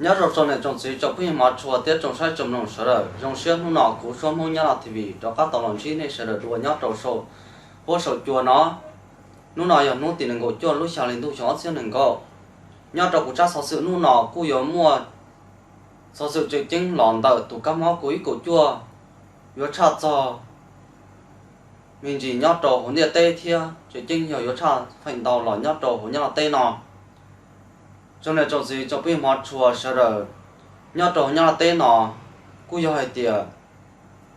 Nyob rau tsoom niam tsoom txiv tsoom phooj ywg hmov tshua thiab tsoom saib tsoom mloog sawv daws, zoo siab hnub no kuv Suab Hmoob Nyob Laj T V rov qab tau los ntsib nej sawv daws dua nyob rau saum huab saum cua no. Hnub no yog hnub tim nees nkaum cuaj lub xya hli ntuj xyoo ob txhiab nees nkaum. Nyob rau kuv tsab xov xwm hnub no kuj yuav muaj xov xwm tseem ceeb los ntawm tus kab mob covid kaum cuaj yuav tshaj txog me ntsis nyob rau hauv ntiaj teb thiab tseem ceeb yog yuav tshaj feem ntau los nyob rau hauv Nyab Laj teb no. Tsoom niam tsoom txiv tsoom phooj ywg hmov tshua sawv daws, nyob rau hauv Nyab Laj teb no kuj yog hais tias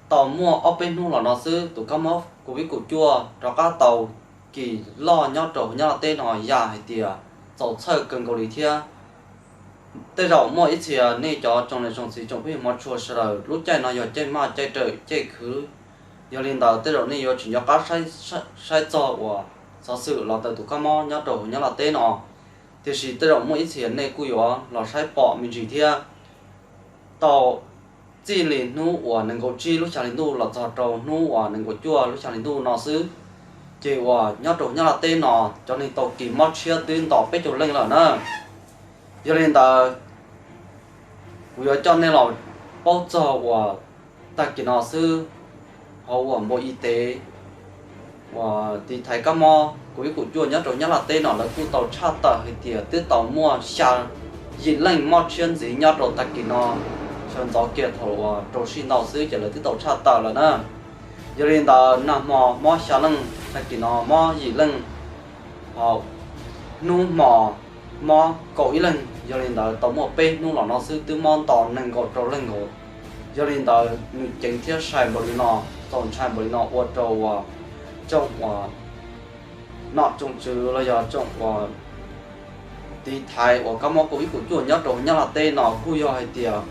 tau muaj ob peb hnub los no xwb tus kab mob covid kaum cuaj rov qab tau kis loj nyob rau hauv Nyab Laj teb no yam hais tias txaus txhawj kawg nkaus li thiab. Tej zaum muaj ib txhia nej cov tsoom niam tsoom txiv tsoom phooj ywg hmov tshua sawv daws, lub caij no yog caij maj caij rawm caij khwv, yog li ntawd tej zaum nej yuav tsis nco qab saib txog uas xov xwm los ntawm tus kab mob nyob rau hauv Nyab Laj teb no. Tiam sis tej zaum muaj ib txhia nej kuj yuav los saib pom me ntsis thiab. Tau txij li hnub uas nees nkaum tsib lub xya hli ntuj los txog rau hnub uas nees nkaum cuaj lub xya hli ntuj no xwb, ces uas nyob rau Nyab Laj teb no cov neeg tau kis mob tshiab twb nto peb caug leej lawm na. Yog li ntawd, kuv yuav coj nej los paub txog uas tag kis no xwb, hauv uas npau i tev uas tiv thaiv kab mob covid kaum cuaj nyob rau Nyab Laj teb no lawv kuj tau tshaj tawm hais tias twb tau muaj xya yim leej mob tshiab ntxiv nyob rau tag kis no, sawv ntxov kiag thaum uas rau sij ntau xwb ces lawv twb tau tshaj tawm lawm na. Yog li ntawd nag hmo mob xya leej, tag kis no mob yim leej, ho hnub hmo mob kaum ib leeg. Yog li ntawd tau muaj peb hnub los no xwb twb mob nto nees nkaum rau leej nkaus. Yog li ntawd nws ceev thiab sai npaum li no, txaus ntshai npaum li no ua rau uas tsoom uas nom tsoom tswv los yog tsoom uas tiv thaiv uas kab mob covid kaum cuaj nyob rau Nyab Laj teb no kuj yog hais tias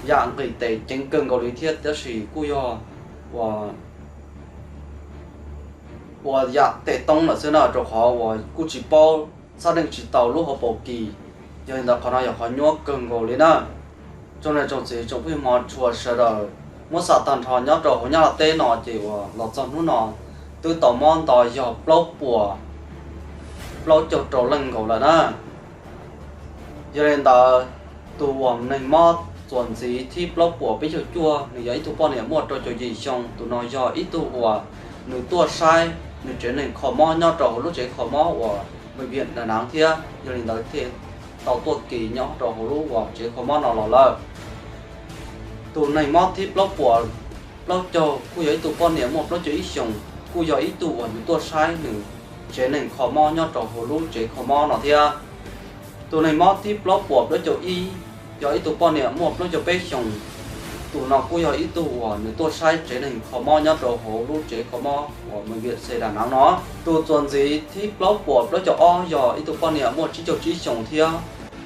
yam nqis tes ceev kawg nkaus li thiab, tab sis kuj yog uas ua yam tes toob lawm xwb na, rau qhov uas kuj tsis paub, xab deej tsis tau lub hauv paus kis. Yog li ntawd qhov no yog qhov nyuaj kawg nkaus li na. Tsoom niam tsoom txiv tsoom phooj ywg hmov tshua sawv daws, muab xam tag nrho nyob rau hauv Nyab Laj teb no ces uas los txog hnub no twb tau mob nto yog plaub puas plaub caug rau leej nkaus lawm na. Yog li ntawd, tus uas neeg mob txuas ntxiv thib plaub puas peb caug cuaj, nws yog ib tug poj niam muaj rau caum yim xyoo. Tus no yog ib tug uas nws tuaj saib nws tsev neeg kho mob nyob rau hauv lub tsev kho mob uas bệnh viện Đà Nẵng thiab, yog li ntawd thiaj tau tuaj kis nyob rau hauv lub uas tsev kho mob no los lawm. Tus neeg mob thib plaub puas plaub caug kuj yog ib tug poj niam muaj plaub caug ib xyoos, kuj yog ib tug uas nws tuaj saib nws tsev neeg kho mob nyob rau hauv lub tsev kho mob no thiab. Tus neeg mob thib plaub puas plaub caug ib yog ib tug poj niam muaj plaub caug peb xyoos. Tus no kuj yog ib tug uas nws tuaj saib tsev neeg kho mob nyob rau hauv lub tsev kho mob uas bệnh viện C Đà Nẵng no. Tus txuas ntxiv thib plaub puas plaub caug ob yog ib tug poj niam muaj tsib caug tsib xyoos thiab,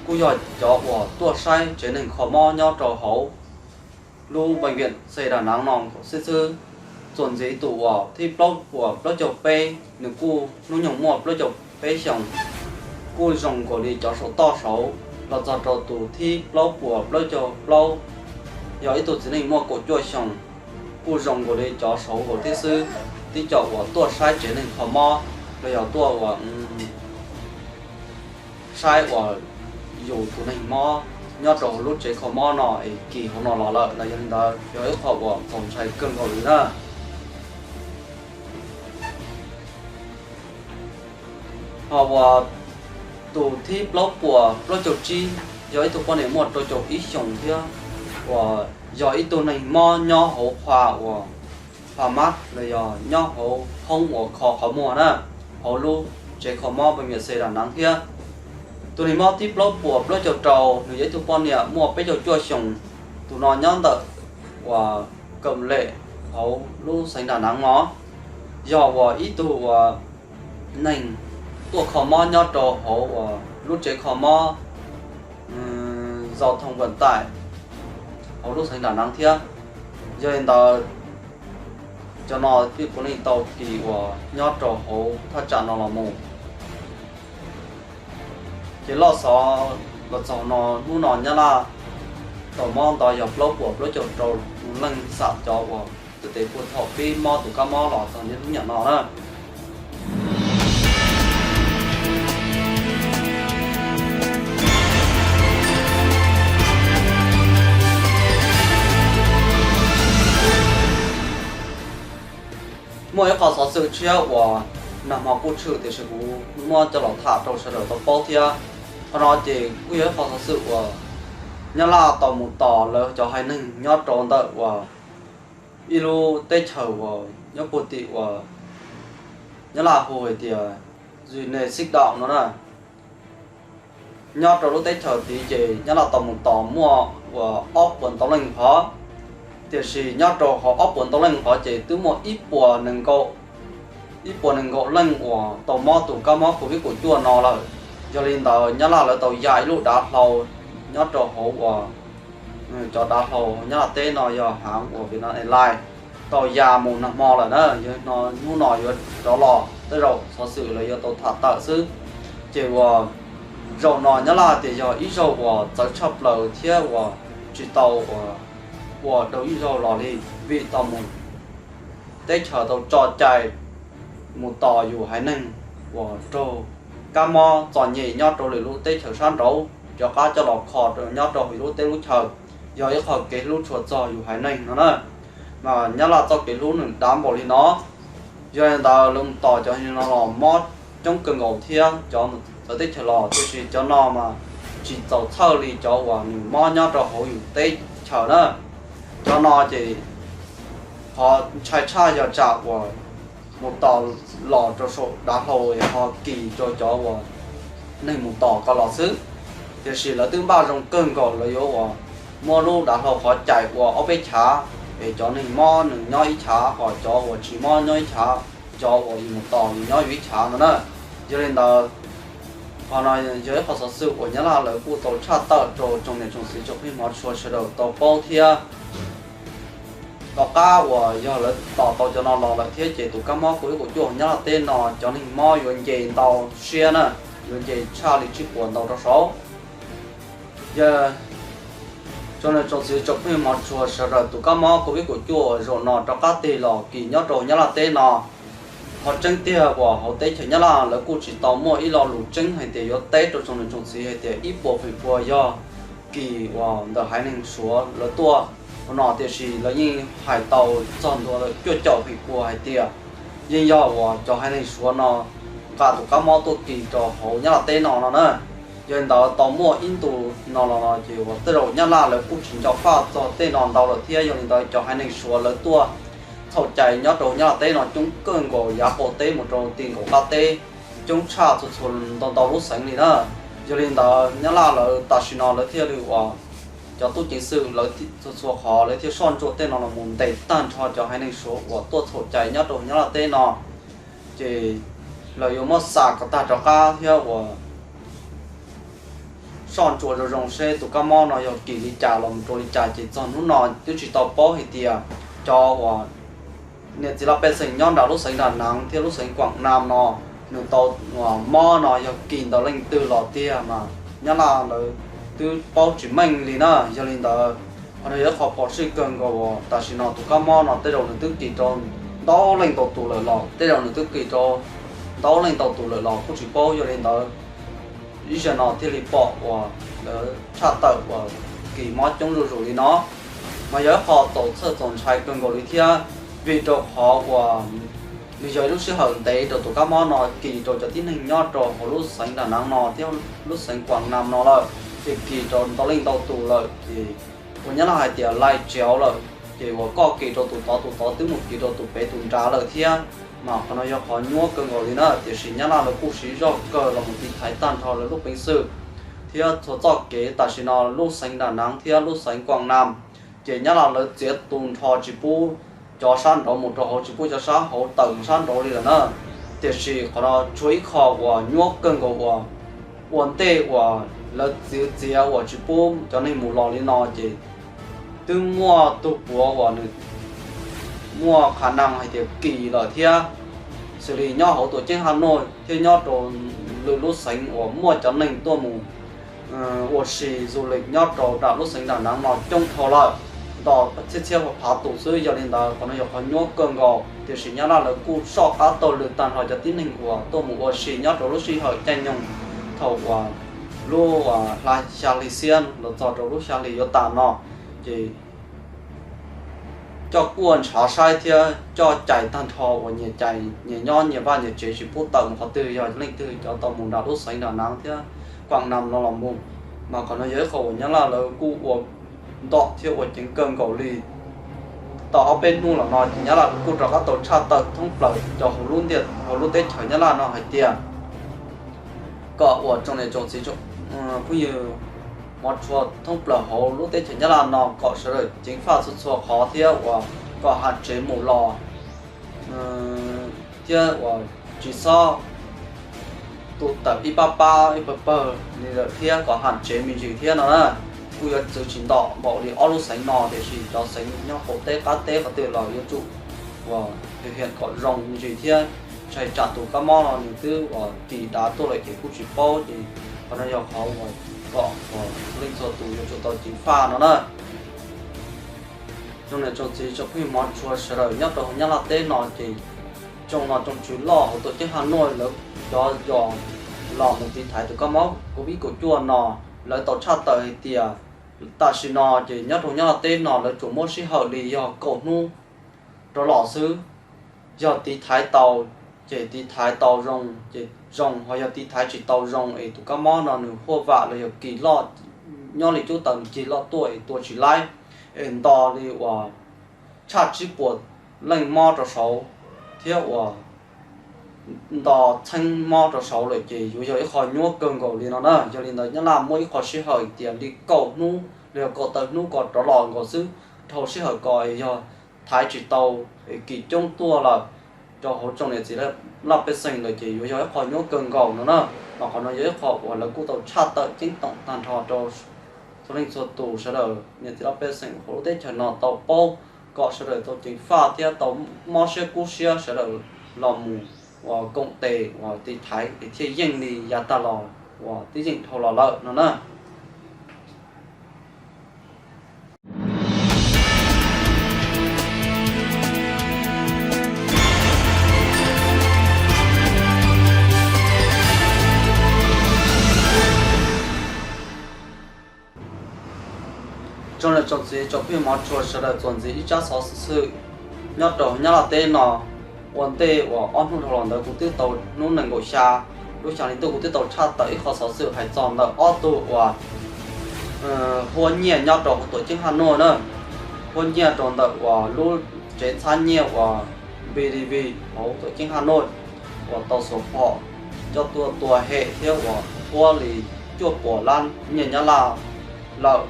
kuj yog cov uas tuaj saib tsev neeg kho mob nyob rau hauv lub bệnh viện C Đà Nẵng no xwb xwb. Txuas ntxiv tus uas thib plaub puas plaub caug peb, nws kuj hnub nyoog muaj plaub caug peb xyoos, kuj zoo nkaus li cov saum toj saud. Los txog rau tus thib plaub puas plaub caug plaub, yog ib tug txiv neej muaj kaum cuaj xyoos, kuj zoo nkaus li cov saud nkaus thiab xwb. Tib co uas tuaj saib tsev neeg kho mob los yog tuaj uas saib uas yus tus neeg mob nyob rau hauv lub tsev kho mob no es kis hauv no los lawm no, yog li ntawd yog ib qho uas txaus ntshai kawg nkaus li na. Ho uas tus thib plaub puas plaub caug tsib yog ib tug poj niam muaj rau caum ib xyoos thiab, uas yog ib tug neeg mob nyob hauv qhua uas qhua mab los yog nyob hauv hoob uas kho qhov muag na, hauv lub tsev kho mob bệnh viện C Đà Nẵng thiab. Tus neeg mob thib plaub puas plaub caug rau, nws yog ib tug poj niam muaj peb caug cuaj xyoos. Tus no nyob ntawm uas Cẩm Lệ hauv lub xeev Đà Nẵng no, yog uas ib tug uas neeg tuaj kho mob nyob rau hauv uas lub tsev kho mob giao thông vận tải hauv lub xeev Đà Nẵng thiab. Yog li ntawd, cov no thiaj puav leej tau kis uas nyob rau hauv thaj tsam no los mus. Ces loj xov los txog no, hnub no Nyab Laj tau mob nto yog plaub puas plaub caug rau leej, xam cov uas tuaj tes puag thaum pib mob tus kab mob los txog niaj hnub niam no na. Muaj ib qho xov xwm tshiab uas nag hmo kuj tshwm tiam sis kuv muab coj los tham rau sawv daws tau paub thiab. Qhov no ces kuj yog ib qho xov xwm uas Nyab Laj tau mus tos lawv cov haiv neeg nyob rau ntawm uas ib lub teb chaws uas nyob puag tim uas Nyab Laj hu hais tias Zune Sik Daum no na. Nyob rau lub teb chaws tid ces Nyab Laj tau mus tos muaj uas ob puas ntau leej hov, tiam sis nyob rau hauv ob puas ntau leej hov ces twb muaj ib puas nees nkaum, ib puas nees nkaum leej uas tau mob tus kab mob covid kaum cuaj no lawm. Yog li ntawd Nyab Laj lawv tau ya ib lub dav hlau nyob rau hauv uas cov dav hlau Nyab Laj teb no yog haav uas Vietnam Airlines tau ya mus nag hmo lawm na, yog no hnub no yuav rov los, tej zaum xov xwm lawv yuav tau tham tawm xwb. Ces uas zaum no Nyab Laj tias yog ib zaug uas txawv tshaj plaws thiab uas tsis tau uas ua dua ib zaug los li, vim tau mus teb chaws tau tso cai mus tos yus haiv neeg uas raug kab mob txom nyem nyob rau lwm lub teb chaws sab nraud rov qab coj los kho nyob rau lub teb lub chaws, yog ib qho kev hlub tshua txog yus haiv neeg no na. Mas Nyab Laj txoj kev hlub nws dav npaum li no. Yog li ntawd lawv mus tos cov no los mob coob kawg nkaus thiab cov txawv teb chaws los, tiam sis cov no mas tsis txaus txhawj li cov uas nws mob nyob rau hauv yus teb chaws na. Cov no ces qhov ntshai tshaj yog tsam uas mus tos los rau saum dav hlau es ho kis rau cov uas neeg mus tos ko los xwb. Tiam sis lawv twb npaj zoo kawg nkaus, lawv yuav uas muab lub dav hlau qhov cais ua ob peb chav, es cov neeg mob nws nyob ib chav, ho cov uas tsis mob nyob ib chav, cov uas yus mus tos nws nyob yus ib chav no na. Yog li ntawd, qhov no yog ib qho xov xwm uas Nyab Laj lawv kuj tau tshaj tawm rau tsoom niam tsoom txiv tsoom phooj ywg hmov tshua sawv daws tau paub thiab. Tom qab uas yog lawv tos tau cov no los lawm thiab ces tus kab mob covid kaum cuaj Nyab Laj teb no cov neeg mob yuav nce ntau siab na, yuav nce tshaj li tsib puas ntau rau saud. Yog tsoom niam tsoom txiv tsoom phooj ywg hmov tshua sawv daws, tus kab mob covid kaum cuaj uas zaum no rov qab tig los kis nyob rau Nyab Laj teb no, qhov tseeb tiag uas hauv teb chaws Nyab Laj lawv kuj tsis tau muaj ib lo lus tseeb hais tias yuav teb rau tsoom niam tsoom txiv hais tias ib puas feem pua yog kis uas ntawm haiv neeg Suav lawv tuaj no, tiam sis lawv yeej hais tau txog ntua cuaj caum feem pua hais tias yeej yog uas cov haiv neeg Suav no nqa tus kab mob tuaj kis rau hauv Nyab Laj teb no no na. Yog li ntawd tau muaj ib ntu no los no ces uas tej zaum Nyab Laj lawv kuj tsis nco faj txog tej no ntau lawm thiab. Yog li ntawd cov haiv neeg Suav lawv tuaj txhaum cai nyob rau Nyab Laj teb no coob kawg nkaus yav qaum teb mus rau ti nkaus qab teb, coob tshaj txhua txhua ntau ntau lub xeev li na. Yog li ntawd Nyab Laj lawv tam sim no lawv thiaj li uas cov tub ceev xwm lawv txhua txhua qhov lawv thiaj soj ntsuam tej no los mus ntes tag nrho cov haiv neeg Suav uas tuaj txhaum cai nyob rau Nyab Laj teb no. Ces lawv yuav muab xa kom tag rov qab thiab uas soj ntsuam zoo zoo seb tus kab mob no yog kis li cas los mus rau li cas. Ces txog hnub no twb tsis tau paub hais tias cov uas niam txiv laj pej xeem nyob nram lub xeev Đà Nẵng thiab lub xeev Quảng Nam no nws tau uas mob no yog kis ntawm leej twg los tiag mas Nyab Laj lawv twb paub tsis meej li na. Yog li ntawd qhov no yog ib qho phom sij kawg nkaus uas tam sim no tus kab mob no tej zaum nws twb kis rau ntau leej ntau tus lawm los tej zaum nws twb kis rau ntau leej ntau tus lawm los kuj tsis paub. Yog li ntawd ib zaug no thiaj li pom uas lawv tshaj tawm uas kis mob coob zuj zus li no, mas yog ib qho txaus txhawj txaus ntshai kawg nkaus li thiab, vim rau qhov uas nws yog ib lub sij hawm ntev rau tus kab mob no kis rau cov tib neeg nyob rau hauv lub xeev Đà Nẵng no thiab lub xeev Quảng Nam no lawm, ces kis rau ntau leej ntau tus lawm ces uas Nyab Laj hais tias lai tsev lawm, ces uas koj kis rau tus tod tus tod twb mus kis rau tus pem tus nrad lawm thiab. Mas qhov no yog qhov nyuaj kawg nkaus li na, tiam sis Nyab Laj lawv kuj siv zog kawg los mus tiv thaiv tag nrho lawv lub peev xwm thiab txhua txoj kev. Tam sim no lub xeev Đà Nẵng thiab lub xeev Quảng Nam ces Nyab Laj lawv txiav tu nrho tsis pub cov sab nraud mus rau hauv, tsis pub cov sab hauv tawm mus sab nraud li lawm na. Tiam sis qhov no tshuav ib qho uas nyuaj kawg nkaus uas ua ntej uas lawv txiav txiav uas tsis pub cov neeg mus los li no ces twb muaj tug puav uas nws muaj khả năng hais tias kis lawm thiab, xws li nyob hauv tuam ceeb Hà Nội thiab nyob rau lwm lub xeev uas muaj cov neeg tuaj mus ua si du lịch nyob rau nram lub xeev Đà Nẵng no coob dhau lawm, ntau txhiab txhiab phav tus xwb. Yog li ntawd qhov no yog qhov nyuaj kawg nkaus, tiam sis Nyab Laj lawv kuj soj qab taug lw tag nrho cov tib neeg uas tuaj mus ua si nyob rau lub sij hawm caij nyoog thaum uas lub uas hla xya hli xiab los txog rau lub xya hli yuav tas no, ces coj kuaj ntshav saib thiab coj cais tag nrho uas nyias cais nyias nyob nyias vaj nyias tsev tsis pub tawm mus qhov twg, yog leej twg cov tau mus nram lub xeev Đà Nẵng thiab Quảng Nam no los mus. Mas qhov no yog ib qho uas Nyab Laj lawv kuj ua ntom thiab ua ceev kawg nkaus li. Tau ob peb hnub los no ces Nyab Laj kuj rov qab tau tshaj tawm thoob plaws cov hauv lub ntiaj, hauv lub teb chaws Nyab Laj no hais tias kom uas tsoom niam tsoom txiv phooj ywg hmov tshua thoob plaws hauv lub teb chaws Nyab Laj no kom sawv daws ceev faj txhua txhua qhov thiab uas kom ham tsev mus los thiab uas tsis txhob tus tawm ib pab pab ib pawg pawg li lawm thiab kom ham tsev me ntsis thiab no na. Kuj yuav txwv tsis ntom npaum li ob lub xeev no, tiam sis cov xeev nyob qaum teb qab teb qhov twg los yuav tsum uas thực hiện kom zoo me ntsis thiab, tshai tsam tus kab mob no nws twb uas kis dav tuaj lawm ces kuj tsis paub, ces qhov no yog qhov uas kom uas leej txhua tus yuav tsum tau ceev faj no na. Tsoom niam tsoom txiv tsoom phooj ywg hmov tshua sawv daws nyob rau hauv Nyab Laj teb no ces tsoom nom tsoom tswv loj hauv tuam ceeb Hà Nội lawv cov yos los mus tiv thaiv tus kab mob covid kaum cuaj no lawv tau tshaj tawm hais tias tam sim no ces nyob rau Nyab Laj teb no lawv tsuas muab sij hawm li yog kaum hnub rov los xwb. Yog tiv thaiv tau ces tiv thaiv tau zoo ces zoo, ho yog tiv thaiv tsis tau zoo es tus kab mob no nws huaj vam los yog kis loj, nyob li cub taws nws kis loj tuaj es tua tsis laib, es nto li uas tshaj tsib puas leej mob rau saud thiab uas nto txheeb mob rau saud lawm ces yuav yog ib qho nyuaj kawg nkaus li no na. Yog li ntawd Nyab Laj muab ib qho sij hawm tias li kaum hnub los yog kaum tawm hnub ko rov los nkaus xwb, dhau sij hawm ko yog thaiv tsis tau kis coob tuaj lawm rau hauv tsoom niam txiv laj pej xeem lawm ces yuav yog ib qho nyuaj kawg nkaus no na. Mas qhov no yog ib qho uas lawv kuj tau tshaj tawm ceeb toom tag nrho rau txhua leej txhua tus sawv daws niam txiv laj pej xeem hauv lub teb chaws no tau paub, kom sawv daws tau ceev faj thiab tau mob siab kub siab sawv daws los mus uas koom tes uas tiv thaiv es thiaj yeej li yav tag los uas twb yeej dhau los lawm no na. Tsoom niam tsoom txiv tsoom phooj ywg hmov tshua sawv daws, txuas ntxiv ib tsab xov xwm nyob rau Nyab Laj teb no. Ua ntej uas ob hnub dhau los ntawd kuv twb tau, hnub nees nkaum xya lub xya hli ntuj kuv twb tau tshaj tawm ib qho xov xwm hais txog ntawm ob tug uas huab nyiaj nyob rau hauv tuam ceeb Hà Nội na. Huab nyiaj rau ntawm uas lub tsev txhab nyiaj uas B D V hauv tuam ceeb Hà Nội uas tau xuas phom coj tuaj tua hem thiab uas huab li cuaj puas lab nyiaj Nyab Laj lawm.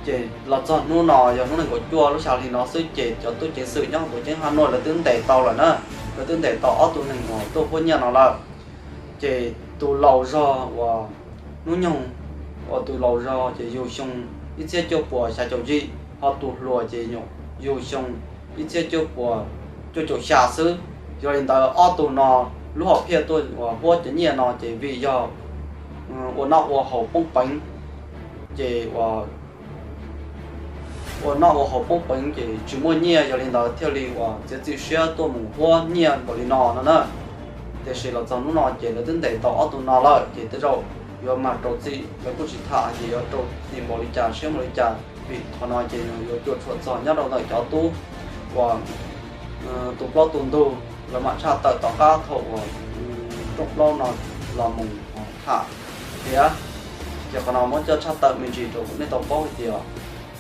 Ces los txog hnub no yog hnub nees nkaum cuaj lub xya hli no xwb ces cov tub ceev xwm nyob hauv tuam ceeb Hà Nội lawv twb ntes tau lawm na. Lawv twb ntes tau ob tug neeg uas tuaj huab nyiaj no lawm. Ces tus laus zog uas hnub nyoog uas tus laus zog ces yug xyoo ib txhiab cuaj puas xya caum yim, ho tus hluas ces yug xyoo ib txhiab cuaj puas cuaj caum xya xwb. Yog li ntawd ob tug no lub hom phiaj tuaj uas huab cov nyiaj no ces vim yog ua noj ua haus poob peev, ces ua noj ua haus poob peev ces tsis muaj nyiaj, yog li ntawd thiaj li uas txiav txim siab tuaj mus huab nyiaj npaum li no no na. Tiam sis los txog hnub no ces lawv twb ntes tau ob tug no lawm ces tej zaum yuav mag rau txim, lawv kuj tsis tham hais tias yuav rau txim npaum li cas siab npaum li cas, vim qhov no ces nws yuav cuam tshuam txog nyob rau ntawm cov tub uas tus plaub tus ntug lawv mam tshaj tawm tom qab thaum uas rooj plaub no los mus tham thiab. Ces qhov no muab coj tshaj tawm me ntsis rau nej tau paub hais tias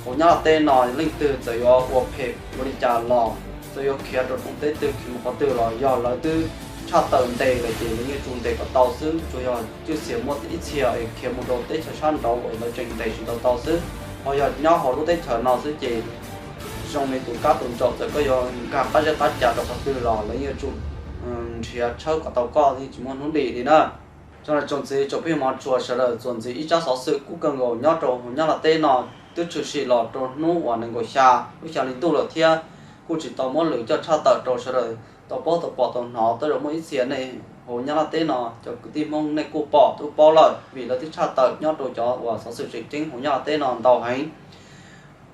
hauv Nyab Laj teb no leej twg txawm yuav ua phem ua li cas los, txawm yuav khiav rau rooj teb twg khiav mus qhov twg los yog lawv twb tshaj tawm ntes lawm ces lawv yeej tsum ntes kom tau xwb, tsuas yog twj txhia muaj ib txhia es khiav mus rau teb chaws sab nraud uas lawv tseem ntes tsis tau tau xwb. Ho yog nyob hauv lub teb chaws no xwb ces zoo li tus kab tus ntsaum, txawm koj yuav nkag qab zej qab ca rau qhov twg los lawv yeej yuav tsum nrhiav tshawb kom tau koj, yeej tsis muaj hnub dim li na. Tsoom niam tsoom txiv tsoom phooj ywg hmov tshua sawv daws, txuas ntxiv ib tsab xov xwm kub kawg nkaus nyob rau hauv Nyab Laj teb no, twb tshwm sim los rau hnub uas nees nkaum xya lub xya hli ntuj lawm thiab kuj tsis tau muab lwm coj tshaj tawm rau sawv daws tau paub tau pom tau hnov. Tej zaum muaj ib txhia nej hauv Nyab Laj teb no cov kwv tij Hmoob nej kuj pom twb paub lawm, vim lawv twb tshaj tawm nyob rau cov uas xov xwm tseem ceeb hauv Nyab Laj teb no ntau heev.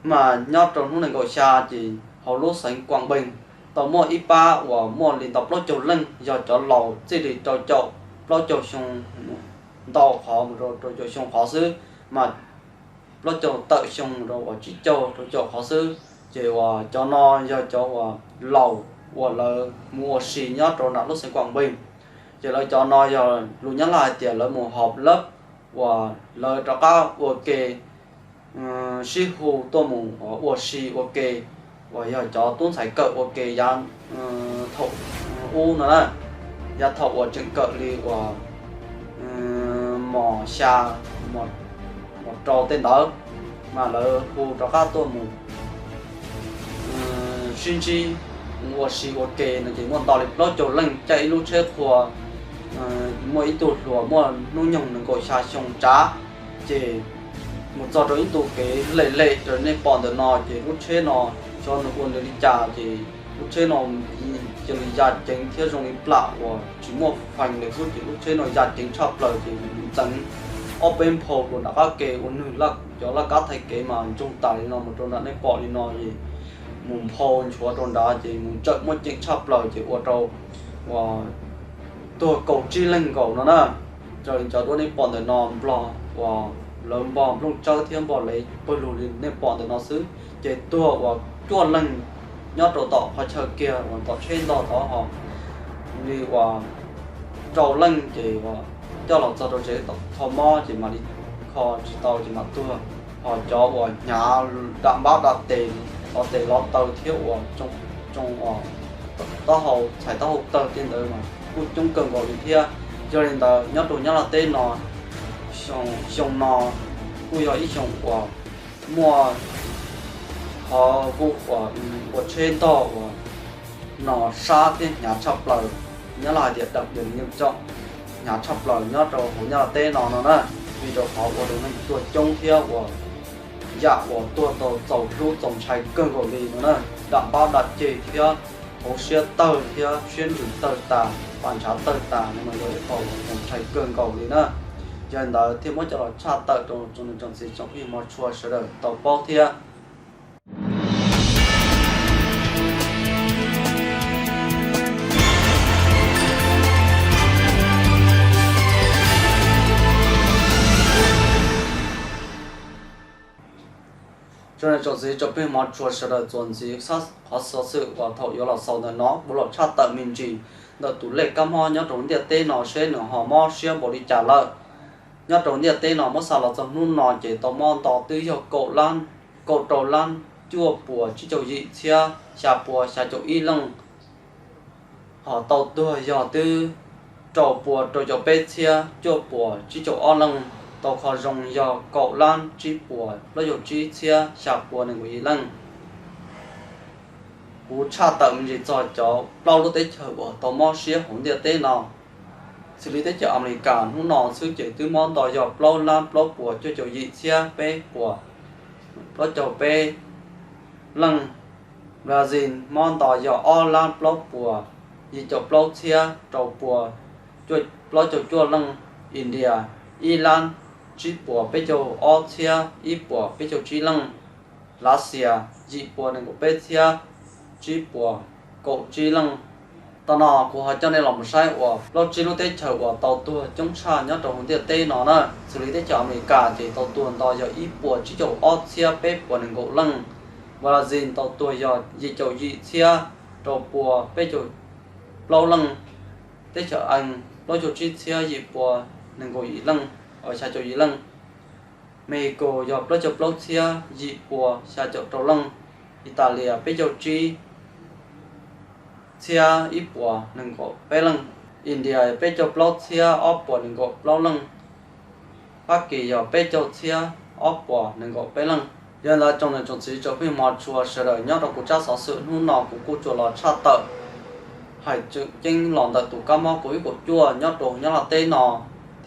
Mas nyob rau hnub nees nkaum xya ces hauv lub xeev Quảng Bình tau muaj ib pab uas muaj li ntau plaub caug leej, yog cov laus txij li rau caum plaub caug xyoo ntau qhov mus rau rau caum xyoo qhov xwb, mas plaub caug tawm xyoo rau uas tsib caug rau caum qhov xwb. Ces uas cov no yog cov uas laus uas lawv mus ua si nyob rau nram lub xeev Quảng Bình. Ces lawv cov no yog lus Nyab Laj hais tias lawv mus học lớp, uas lawv rov qab ua ke sib hu tuaj mus ua si ua ke, uas yog cov tub ntxhais kawm ua ke yav thaum ub no na, yav thaum uas tseem kawm li uas mos xya, mos rau tej ntawd, mas lawv hu rov qab tuaj mus sib ntsib ua si ua ke no ces muaj ntau li plaub caug leej caij ib lub tsheb qhua, muaj ib tug hluas muaj hnub nyoog nees nkaum xya xyoo tsav. Ces mus txog rau ib ntu kev lem lem raws nej pom ntawm no ces lub tsheb no xyov nws ua nws li cas ces lub tsheb no cia li ya ceev thiab zoo li plam uas tsis muaj fees li xwb ces lub tsheb no ya ceev tshaj plaws ces mus ntxeev ob peb nphau rau nram qab ke ua nwg cov laj kab thaiv kev mas ntsoog tas li no mus rau nram nej pom li no es mus nphau nchuav rau nrad ces mus tsawm muaj ceem tshaj plaws ces ua rau uas tuag kaum tsib leeg nkaus no na. Raws li cov duab nej pom ntawm no nplog uas lawv npog nplooj tsawb thiab npog lev pawg lug li nej pom ntawm no xwb ces tuag uas cuaj leeg nyob rau tom qhov chaw kiag uas tom tsheb ntog tod ho li uas rau leej ces uas coj los txog rau tsev tau kho mob ces mam li kho tsis tau ces mam tuag. Ho cov uas hnyav dam npab dam tes lov tes lov taw thiab uas tsoo taub hau txhais taub hau tawg tej ntawd mas kuj coob kawg nkaus li thiab. Yog li ntawd nyob rau Nyab Laj teb no xyoo no kuj yog ib xyoo uas muaj qhov vuj uas ua tsheb ntog uas no sab thiab hnyav tshaj plaws. Nyab Laj hais tias đặc biệt nghiêm trọng, hnyav tshaj plaws nyob rau hauv Nyab Laj teb no no na, vim rau qhov ua rau neeg tuag coob thiab uas yam uas tuag tau txaus hlub txaus ntshai kawg nkaus li no na. Dam npab dam ceg thiab hauv siab tawg thiab siab ntsws tawg tas, pas ntshav tawg tas no mas yog ib qho uas txaus ntshai kawg nkaus li na. Yog li ntawd thiaj muab coj los tshaj tawm rau tsoom niam tsoom txiv tsoom phooj ywg mog tshua sawv daws tau paub thiab. Tsoom niam tsoom txiv tsoom phooj ywg mog tshua sawv daws txuas ntxiv qhov xov xwm uas thaum yuav los xaus ntawm no kuv los tshaj tawm me ntsis ntawm tus lej kab mob nyob rau ntiaj teb no seb nws ho mob siab npaum li cas lawm. Nyob rau ntiaj teb no muab xa los txog hnub no ces tau mob nto twb yog kaum lab, kaum rau lab cuaj puas tsib caug yim txhiab xya pua xya caum ib leej. Ho tau tuag yog twb rau pua rau caum peb txhiab cuaj puas tsib caug ob leej. Tau kho zoo yog kaum lab tsib puas plaub caug tsib txhiab xya pua nees nkaum yim leej. Kuv tshaj tawm me ntsis txog cov plaub lub teb chaws uas tau mob siab hauv ntiaj teb no. Xws li teb chaws Amelikas hnub no xwb ces twb mob nto yog plaub lab plaub puas cuaj caum yim txhiab peb puas plaub caug peb leej. Brazil mob nto yog ob lab plaub puas yim caum plaub txhiab rau pua plaub caug cuaj leej. India ib lab tsib puas peb caug ob txhiab ib puas peb caug tsib leej. Lav Xias yim puas nees nkaum peb txhiab tsib puas kaum tsib leej. Tau no kuv ho coj nej los mus saib uas plaub tsib lub teb chaws uas tau tuag coob tshaj nyob rau hauv ntiaj teb no na. Xws li teb chaws Amelikas ces tau tuag nto yog ib puas tsib caug ob txhiab peb puas nees nkaum leej. Brazil tau tuag yog yim caum yim txhiab rau pua peb caug plaub leej. Teb chaws Ees plaub caug tsib txhiab yim pua nees nkaum yim leej, xya caum yim leej. Mexico yog plaub caug plaub txhiab yim pua xya caum rau leej. Italia peb caug tsib txhiab ib puas nees nkaum peb leej. India peb caug plaub txhiab ob puas nees nkaum plaub leej. Fab Kis yog peb caug txhiab ob puas nees nkaum peb leej. Yog li ntawd tsoom niam tsoom txiv tsoom phooj ywg mog tshua sawv daws nyob rau kuv tsab xov xwm hnub no kuv kuj tsuas los tshaj tawm hais tseem ceeb los ntawm tus kab mob covid kaum cuaj nyob rau Nyab Laj teb no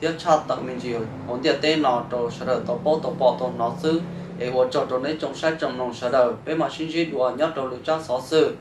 thiab tshaj tawm me ntsis hauv ntiaj teb no rau sawv daws tau paub tau pom tau hnov xwb. Es ua tsaug rau nej tsoom saib tsoom mloog sawv daws, peb mam sib ntsib dua nyob rau lwm tsab xov xwm.